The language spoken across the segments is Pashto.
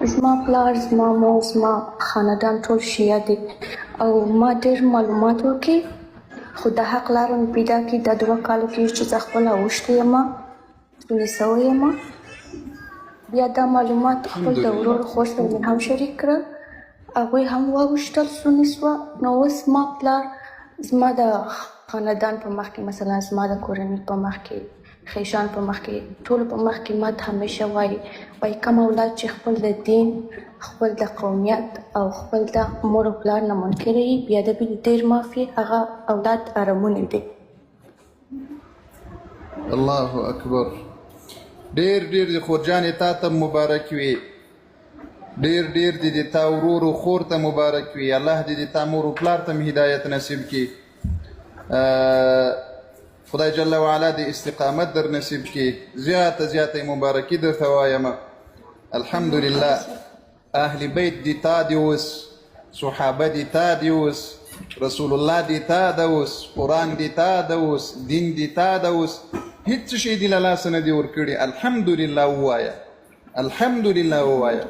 زما پلار، زما مور، زما خاندان ټول شیعه دي او ما ډېر معلومات وکړي، خو د حق لاره مې پیدا کړي. دا 2 کاله کېږي چې زه خپله اوښتې یم، سني سوی یم. بیا دا معلومات خپل د ورور خور سره مې هم شریک کړل، هغوی هم واوښتل، سني سوه. نو اوس ما پلار زما د خاندان په مخ کې، مثلا زما د کورنۍ په مخ کې، خیشان په مخ کې، ټولو په مخ کې ماته همیشه وایي، وایي کوم اولاد چې خپل د دین، خپل د قومیت او خپل د مور او پلار نه منکر وي، بې ادبي ډېر معافي، هغه اولاد حرامونی دی. الله اکبر! ډیر ډیر دې خورجانې تا ته مبارک وي. ډیر ډیر دې د تا ورور او خور ته مبارک وي. الله دې د تا مور او پلار ته هدایت نصیب کړي. خدای جل وعلا دې استقامت در نصیب کړي. زیاته زیاته مبارکي درته وایم. الحمدلله، اهل بیت دې تا دې اوس، صحابه دې تا دې اوس، رسول الله دې تا ده اوس، قرآن دې تا ده اوس، دین دې تا ده اوس. هیڅ شی دې له لاسه نه دي ورکړي. الحمدلله ووایه، الحمدلله ووایه.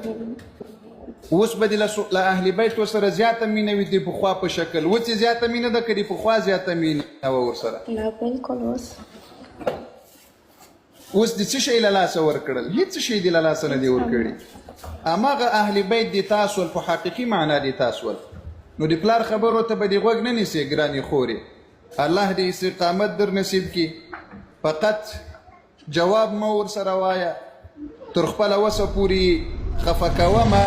اوس به دې له اهل بیت سره زیاته مینه وي د پخوا په شکل؟ اوس یې زیاته مینه ده که د پخوا زیاته مینه وه ورسره؟ نه، بالکل اوس. اوس د څه شی له لاسه ورکړل؟ هیڅ شی دې له لاسه نه دی ورکړي. هماغه اهل بیت دې تاسو په حقیقي معنا دې تاسو. نو د پلار خبرو ته به دې غوږ نه نیسې؟ ګرانې خورې، الله دې استقامت در نصیب کړي. فقط جواب مه ورسره وایه، تر خپله وسه پورې خفه کوه مه.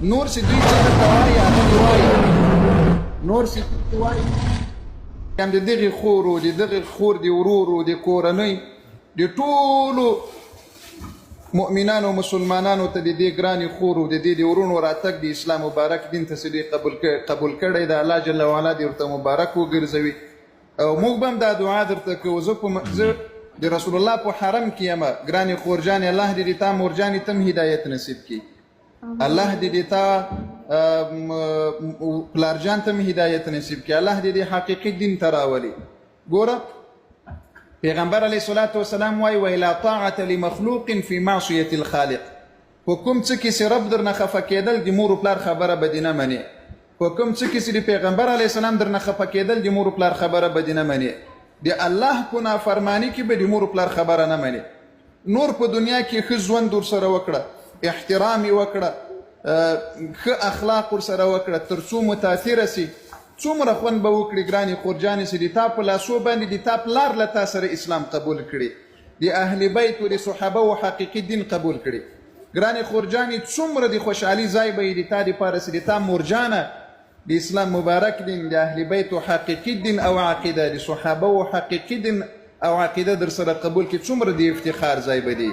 نور چې دوی څه درته وایي، هغه دې وایي. نور چې وایي هم د دغې خورو، د دغې خور د ورورو، د کورنۍ د ټولو مؤمنانو مسلمانانو ته د دې ګرانې خورو، د دې د ورونو راتګ د اسلام مبارک دین ته چې دوی قبول کړی د الله جل وعلا دې ورته مبارک وګرځوي او موږ به هم دا دعا درته کوو. زه د رسول الله په حرم کې یم. ګرانې خورجانې، الله دې د تا مورجانې ته هم هدایت نصیب کړي. الله دې د تا پلارجان ته هم هدایت نصیب کړي. الله دې د حقیقي دین ته راولي. ګوره، پیغمبر علیه الصلاة والسلام وایي، وایي لا طاعة لمخلوق في معصية الخالق. په کوم څه کې چې رب درنه خفه کېدل، د مور پلار خبره به دې نه منې. په کوم څه کې چې د پیغمبر علیه السلام درنه خفه کېدل، د مور پلار خبره به دې نه منې. د الله په نافرمانی کې به د مور پلار خبره نه منې. نور په دنیا کې ښه ژوند ورسره وکړه، احترام یې وکړه، ښه اخلاق ورسره وکړه، تر څو متاثره سي. څومره خوند به وکړي، ګرانې خورجانې، چې د تا په لاسو باندې د تا پلار له تا سره اسلام قبول کړي، د اهل بیت و د صحابه و حقیقي دین قبول کړي. ګرانې خورجانې، څومره د خوشحالي ځای به یې د تا دپاره چې د تا مورجانه د اسلام مبارک دین، د اهل بیت و حقیقي دین او عقیده، د صحابه و حقیقي دین او عقیده در سره قبول کړي. څومره د افتخار ځای به دی.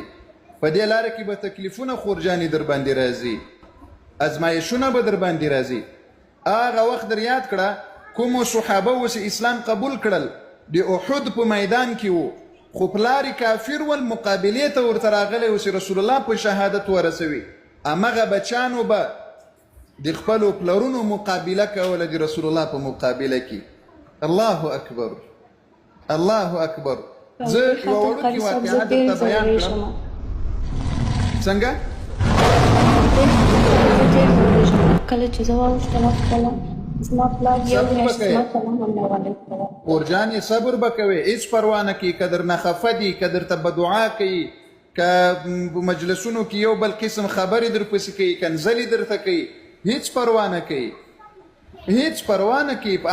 په دې لاره کې به تکلیفونه، خورجانې، در باندې راځي، ازمایښونه به در باندې راځي. هغه وخت در یاد کړه، کومو صحابه و چې اسلام قبول کړل، د احد په میدان کې وو، خو پلار کافر ول، مقابلې ته ورته راغلی و چې رسول الله په شهادت ورسوي. همغه بچانو به د خپلو پلرونو مقابله کوله د رسول الله په مقابله کې. الله اکبر، الله اکبر! زه یوه وړوکې واقعه درته بیان کړم. څنګه؟ کله چې زه واوښتم خپله، زما پلار یو میاشت زما سلام هم نه ولیکه. خورجانې، صبر به کوې، هېڅ پروا نه کوي. که درنه خفه دي، که درته بدعا کوي، که په مجلسونو کې یو بل قسم خبرې درپسې کوي، کنځلې درته کوي، هېڅ پروا نه کوي، هېڅ پروا نه کوي. په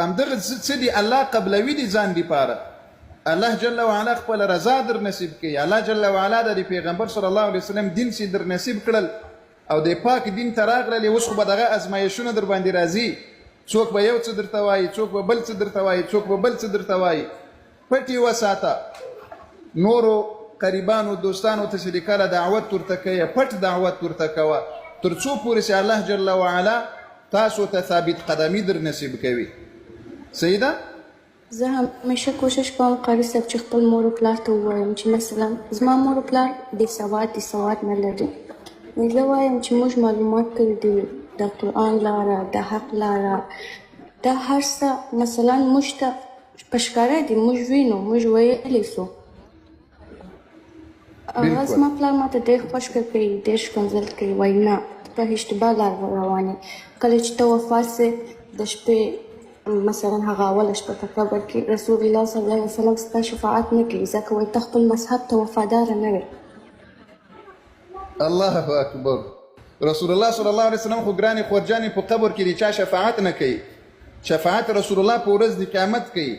همدغه څه دي الله قبلوي دي ځان دپاره. الله جل وعلا خپل رضا در نصیب کوي. الله جل وعلا د پیغمبر صلی الله علیه وسلم دین سي در نصیب کړل او د پاک دین ته راغللې. اوس خو به دغه ازمایښونه در باندې راځي. څوک به یو څه درته وایي، څوک به بل څه درته وایي، څوک به بل څه درته وایي. پټې وساته. نورو قریبانو دوستانو ته چې د کله دعوت ورته کوي، پټ دعوت ورته کوه، تر څو پورې چې الله جل وعلا تاسو ته ثابت قدمي در نصیب کوي. صحیح ده؟ زه همیشه کوشش کوم، قاري صاحب، چې خپل مور او پلار ته ووایم چې مثلا زما مور او پلار بې سواد دي، سواد نه لري. نو زه وایم چې موږ معلومات کړي دي، د قرآن لاره، د حق لاره، دا هر څه مثلا موږ ته په ښکاره دي، موږ وینو، موږ ویلی سو. هغه زما پلار ماته ډېر خوښ کوي، ډېر ښکنځل کوي، وایي نه ته په اشتباه لار روان یې. کله چې ته وفات سې د شپې مثلا هغه اوله شپه په قبر کې رسول الله صلی الله علیه وسلم ستا شفاعت نه کوي، ځکه وایي ته خپل مذهب ته وفاداره نه وې. الله اکبر. رسول الله صلی الله علیه وسلم خو ګرانې خورجانې په قبر کې د چا شفاعت نه کوي. شفاعت رسول الله په ورځ د قیامت کوي.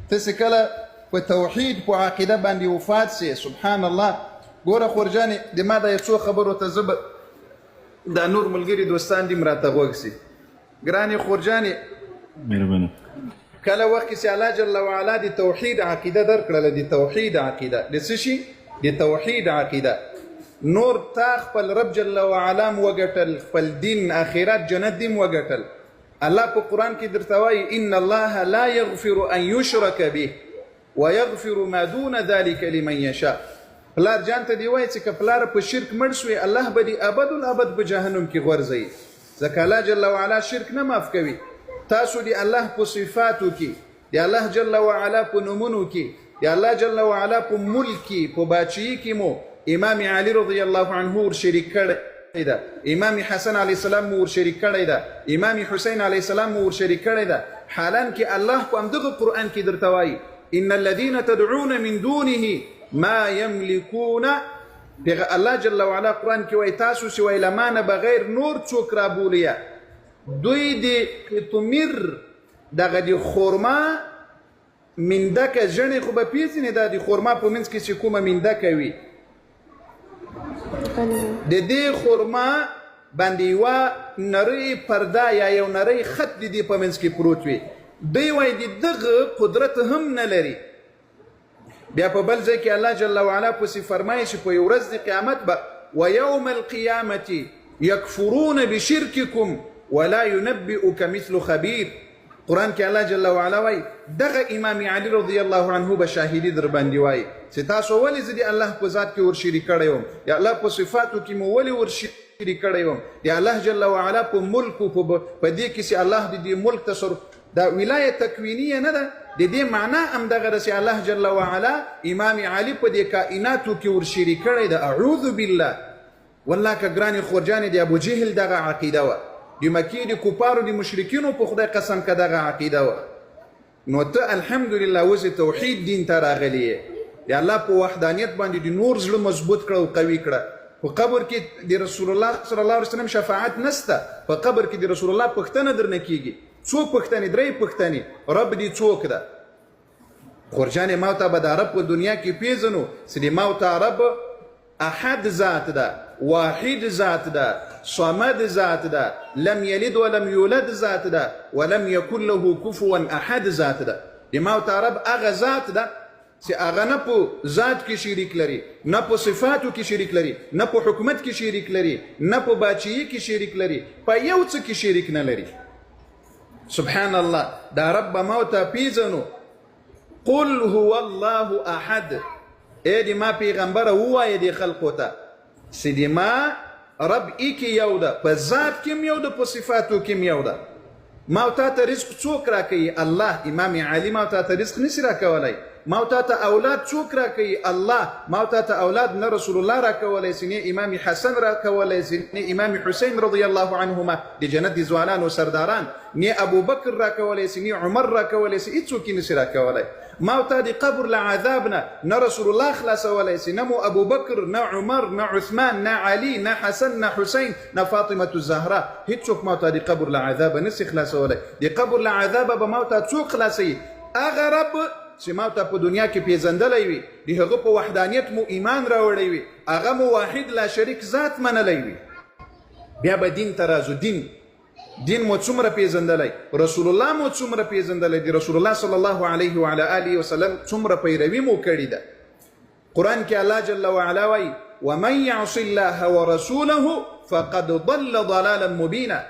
ته چې کله په توحید په عقیده باندې وفات سې، سبحان الله. ګوره خورجانې، د ما دا یو څو خبرو ته زه به دا نور ملګري دوستان دې هم راته غوږ سي. ګرانې خورجانې، مهرباني. کله وخت کې چې الله جل وعلا د توحید عقیده درکړله، د توحید عقیده د څه شي؟ د توحید عقیده، نور تا خپل رب جل وعلا هم وګټل، خپل دین، اخرت، جنت دې هم وګټل. الله په قرآن کې درته وایي ان الله لا یغفر ان یشرک به ویغفر ما دون ذلک لمن یشاء. پلار جان ته دی وایي چې که پلار په شرک مړ شوې، الله به دې ابد الابد په جهنم کې غورځوي، ځکه الله جل وعلا شرک نه معاف کوي. تاسو د الله په صفاتو کې، د الله جل وعلا په نومونو کې، د الله جل وعلا په ملک کې، په باچهي کې مو امام علي رضی الله عنه ور شریک کړی ده، امام حسن علیه السلام مو ور شریک کړی ده، امام حسین علیه السلام مو ور شریک کړی ده. حالانکه الله په همدغه قرآن کې درته وایي ان الذين تدعون من دونه ما يملكون. پیغه الله جل وعلا قرآن کې وایي تاسو چې وایي له ما نه بغیر نور څوک رابولي، دوی د قطمیر دغه د خورما میندکه ژڼې خو به پیژنې، دا د خورما په منځ کې چې کومه میندکه وي، د دې خورما باندې یوه نرۍ پرده یا یو نرۍ خط د دې په منځ کې پروت وي، دوی وایي د دغه قدرت هم نه لري. بیا په بل ځای کې الله جل وعلا پسې فرمایي چې په یو ورځ د قیامت به ویوم القیامة یکفرون بشرککم ولا ینبئک مثل خبیر. قرآن کې الله جل وعلا وایي دغه امام علي رضی الله عنه به شاهدي در باندې وایي چې تاسو ولې زه د الله په ذات کې ور شریک کړی وم، د الله په صفاتو کې مو ولې ور شریک کړی وم، د الله جل وعلا په ملک په دې کې چې الله د دې ملک تصرف، دا ولایه تکوینیه نه ده، د دې معنا هم دغه ده چې الله جل وعلا امام علي په دې کائناتو کې ور شریک کړی ده. اعوذ بالله. والله که ګرانې خورجانې د ابو جهل دغه عقیده وه، د مکې د کفارو د مشرکینو په خدای قسم که دغه عقیده وه، نو ته الحمدلله اوس توحید دین ته راغلی یې، د الله په وحدانیت باندې د نور زړه مضبوط کړه او قوي کړه. په قبر کې د رسول الله صلی الله علیه وسلم شفاعت نسته، په قبر کې د رسول الله پوښتنه درنه کیږي، څو پوښتنې؟ درې پوښتنې. رب دې څوک ده؟ خورجانې ما ته به دا رب په دنیا کې پیژنو چې د ما ته رب احد ذات ده، واحد ذات ده، صمد ذات ده، لم یلد ولم یولد ذات ده، ولم یکن له کفوا احد ذات ده. د ما ته رب هغه ذات ده چې هغه نه په ذات کې شریک لري، نه په صفاتو کې شریک لري، نه په حکومت کې شریک لري، نه په باچهي کې شریک لري، په یو څه کې شریک نه لري. سبحان الله. دا رب به ما ته پیژنو. قل هو الله احد. ای د ما پیغمبره ووایه دې خلقو ته چې د ما رب ایکې یو ده، په ذات کې هم یو ده، په صفاتو کې هم یو ده. ما او تا ته رزق څوک راکوي؟ الله. امام علي ما او تا ته رزق نشي راکولی. ما او تا ته اولاد څوک راکوي؟ الله. ما او تا ته اولاد نه رسول الله راکولی سي، نه امام حسن راکولی سي، نه امام حسین رضی الله عنهما د جنت د ځوانانو سرداران، نه ابوبکر راکولی سي، نه عمر راکولی سي، هیڅوک یې نشي راکولی. ما او تا د قبر له عذاب نه نه رسول الله خلاصولی سي، نه مو ابوبکر، نه عمر، نه عثمان، نه علي، نه حسن، نه حسین، نه فاطمة الزهرا، هیڅوک ما او تا د قبر له عذابه نسي خلاصولی. د قبر له عذابه به ما او تا څوک خلاصوي؟ هغه رب چې ما او تا په دنیا کې پیژندلی وي، د هغه په وحدانیت مو ایمان راوړی وي، هغه مو واحد لا شریک ذات منلی وي، بیا به دین ته راځو. دین مو څومره پیژندلی، رسول الله مو څومره پیژندلی، د رسول الله صلی الله علیه و علی آله وسلم څومره پیروي مو کړې ده. قرآن کې الله جل وعلا وایي ومن يعص الله ورسوله فقد ضل ضلالا مبینا.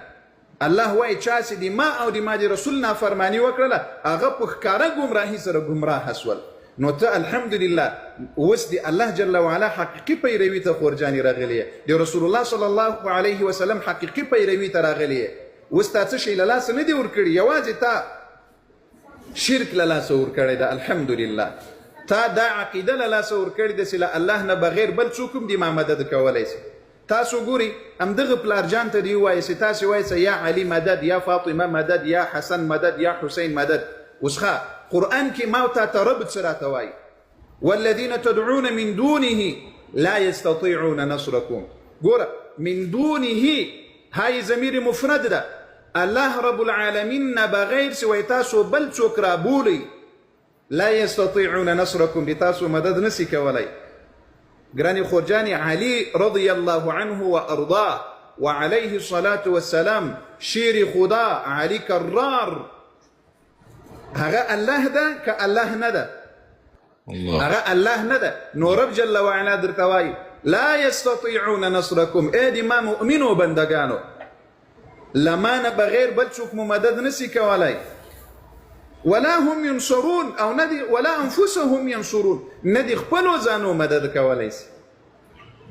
الله وایي چا چې د ما او د ما د رسول نافرماني وکړله هغه په ښکاره ګمراهي سره ګمراه سول. نو ته الحمدلله اوس د الله جل وعلا حقیقي پیروي ته خورجانې راغلې یې، د رسول الله صلی الله علیه وسلم حقیقي پیروي ته راغلې یې. اوس تا څه شی له لاسه نه دي ورکړي، یوازې تا شرک له لاسه ورکړی ده. الحمدلله. تا دا عقیده له لاسه ورکړې ده چې له الله نه بغیر بل څوک هم د ما مدد کولی شي. تاسو ګوري همدغه پلار جان ته دی وایي چې تاسو وایي چې یا علی مدد، یا فاطمه مدد، یا حسن مدد، یا حسین مدد. اوس ښه قرآن کې ما او تا ته رب څه راته وایي؟ والذین تدعون من دونه لا يستطيعون نصركم. ګوره من دونه های ضمیر مفرد ده، الله رب العالمین نه بغیر چې وایي تاسو بل څوک رابولئ، لا يستطيعون نصركم، د تاسو مدد نسی کولای. ګرانې خورجانې، علي رضی الله عنه و ارضاه وعليه الصلاة والسلام شیر خدا علي کرار، هغه الله ده که الله نه ده؟ هغه الله نه ده. نو رب جل وعلا درته وایي لا يستطيعون نصركم، ای د ما مؤمنو بندګانو، له ما نه بغیر بل څوک مو مدد نسی کولای. ولا هم ينصرون او نه دي ولا انفسهم ينصرون، نه دي خپلو ځانو مدد کولای سي.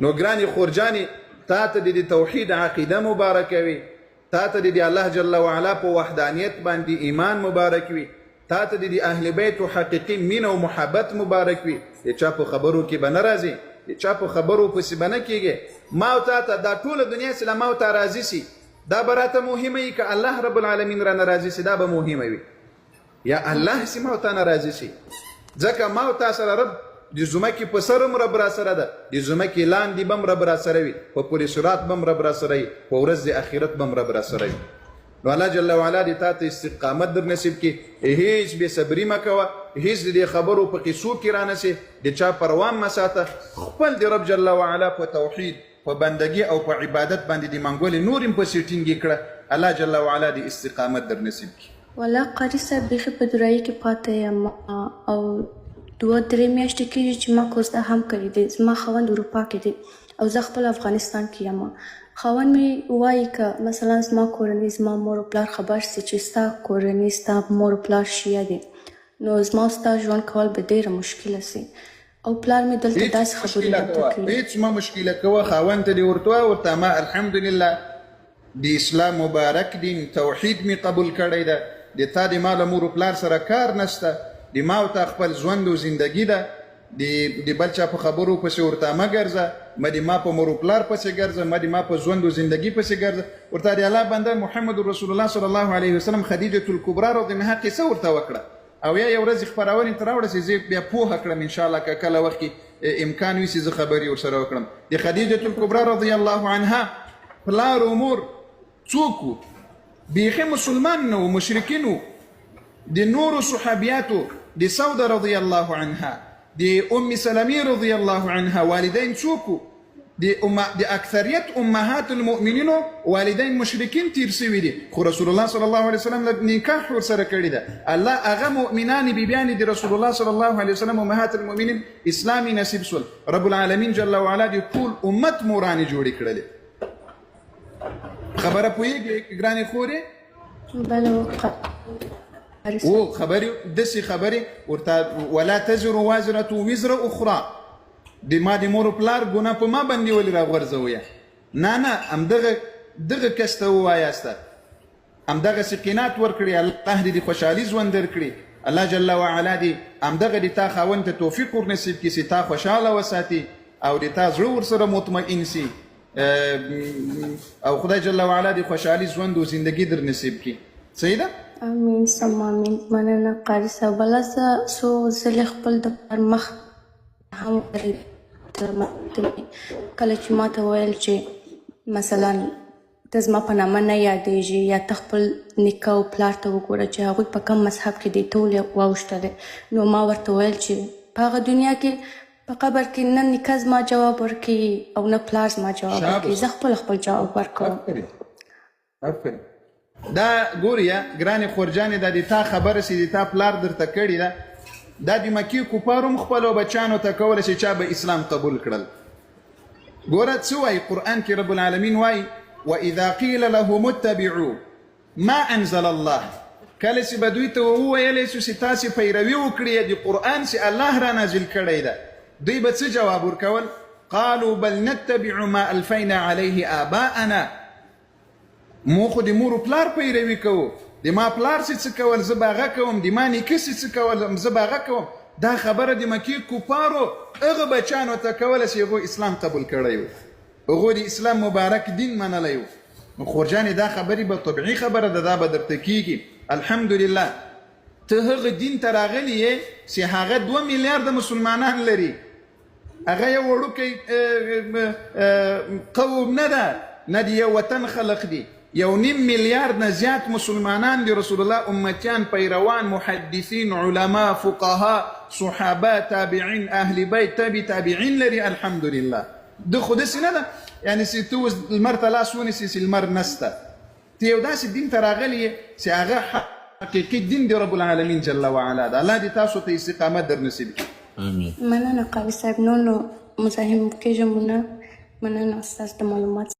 نو ګرانې خورجانې، تا ته د توحید عقیده مبارکه وي، تا ته د الله جل وعلا په وحدانیت باندې ایمان مبارک وي، تا ته د اهل بیت حقیقي مینه او محبت مبارک وي. د چا په خبرو کې به نه راځي، د چا په خبرو پسې به نه کېږي. ما او تا ته دا ټوله دنیا چې له ما او تا راضي سي، دا به راته مهمه وي، که الله رب العالمین رانه راضي سي دا به مهمه وي، یا الله سي ما او تا نه راضي سي. ځکه ما او تا سره رب د ځمکې په سر هم رب را سره ده، د ځمکې لاندې به هم رب را سره وي، په پل صراط به هم رب را سره وي، په ورځ د اخرت به هم رب را سره وي. نو الله جل وعلا دې تا ته استقامت در نصیب کړي. هیڅ بې صبري مه کوه، هیڅ د دې خبرو په قصو کې رانه سې، د چا پروا مه ساته، خپل د رب جل وعلا په توحید، په بندګي او په عبادت باندې د منګولې نورې هم پسې ټینګې کړه. الله جل وعلا دې استقامت در نصیب کړي. ولا قاري صاحب، بیخي په دورایي کې پاته یم او 2-3 میاشتې کېږي چې ما کوزده هم کړې دي. زما خاوند اروپا کې دی او زه خپل افغانستان کې یم. خاوند مې وایي که مثلا زما کورنۍ، زما مور او پلار خبر سي چې ستا کورنۍ، ستا مور او پلار شیعه دي، نو زما او ستا ژوند کول به ډېره مشکله سي. او پلار مې دلته هیڅ داسې خبرې مشکله راته کوه، کوي. هیڅ مه مشکله کوه. خاوند ته دې ورته وایه، ورته ما الحمدلله د اسلام مبارک دین توحید مې قبول کړی ده، د تا د ما له مور و پلار سره کار نشته، د ما او تا خپل ژوند او زندګي ده، د بل چا په خبرو پسې ورته مه ګرځه، مه د ما په مور و پلار پسې ګرځه، مه د ما په ژوند او زندګي پسې ګرځه. ورته د الله بنده محمد رسول الله صلی الله علیه وسلم خدیجة الکبرا رضی الله عنها قصه ورته وکړه. او یا یو ورځ خپرونې ته راوړه چې زه بیا پوهه کړم ان شاء الله، که کله وخت کې امکان وي چې زه خبرې ورسره وکړم. د خدیجة الکبرا رضی الله عنها پلار او مور څوک وو؟ بیخي مسلمان نه وو، مشرکین وو. د نورو صحابیاتو، د سوده رضی الله عنها، د ام سلمې رضی الله عنها والدین څوک وو؟ د اکثریت امهات المؤمنینو والدین مشرکین تیر سوي دي، خو رسول الله صلی الله علیه وسلم له نکاح ورسره کړې ده. الله هغه مؤمنانې بیبیانې د رسول الله صلی الله علیه وسلم امهات المؤمنین اسلام یې نصیب سول. رب العالمین جل وعلا د ټول امت مورانې جوړې کړلې. خبره پوهېږې ګرانې خورې؟ بله او خبرې داسې خبرې ورته، ولا تزر وازرة وزر اخرى، د ما د مور پلار ګناه په ما باندې ولې راغورځوي؟ نه نه، همدغه دغه کس ته ووایاست، همدغسې قناعت ورکړي. الله دې د خوشحالي ژوند درکړي. الله جل وعلا دې همدغه د تا خاوند ته توفیق ورنصیب کړي چې تا خوشحاله وساتي او د تا زړه ورسره مطمئن سي، او خدای جل وعلا دې خوشحالي ژوند او زندګي در نصیب کړي. صحیح ده؟ امین ثم امین. مننه قاري صاحب. ولا زه څو ځلې خپل د پلار مخ هم ودرېدلم، کله چې ما ته ویل چې مثلا ته زما په نامه نه یادېږي، یا ته خپل نیکه او پلار ته وګوره چې هغوی په کوم مذهب کې دی، ته ولې واوښتلې؟ نو ما ورته ویل چې په هغه دنیا کې په قبر کې نه نیکه زما جواب ورکوي او نه پلار زما جواب ورکوي، زه خپل خپل جواب ورکوم. آفرین. دا ګوریا ګرانې خورجانې، دا د تا خبره چې د تا پلار درته کړې ده، دا د مکې کفارو هم خپلو بچیانو ته کوله چې چا به اسلام قبول کړل. ګوره څه وایي قرآن کې، رب العالمین وایي واذا قیل لهم اتبعوا ما انزل الله، کله چې به دوی ته وویلی شو چې تاسې پیروي وکړئ د قرآن چې الله را نازل کړی ده، دوی به څه جواب ورکول؟ قالوا بل نتبع ما الفینا علیه آباءنا، مو خو د مور و پلار پیروي کوو، د ما پلار چې څه کول زه به هغه کوم، د ما نیکه چې څه کول زه به هغه کوم. دا خبره د مکې کفارو هغه بچانو ته کوله چې هغو اسلام قبول کړی و، هغو د اسلام مبارک دین منلی و. نو خورجانې دا خبرې به طبعي خبره ده، دا به درته کیږي. الحمدلله ته هغه دین ته راغلی یې چې هغه 2 میلیارده مسلمانان لري، هغه یو وړوکی قوم نه ده، نه د یو وطن خلق دي، 1.5 میلیارد نه زیات مسلمانان دي، رسول الله امتیان، پیروان، محدثین، علما، فقها، صحابه، تابعین، اهل بیت، تابع تابعین لري. الحمدلله د خو داسې نه ده یعنې چې ته اوس لمر ته لاس ونیسې چې لمر نسته. ته یو داسې دین ته راغلی یې چې هغه حقیقي دین دی رب العالمین جل وعلا ده. الله دې تاسو ته استقامت در نصیب کړي. آمین. مننه قاري صاحب، نور نو مزاحم کېږم نه. مننه ستاسو د معلومات.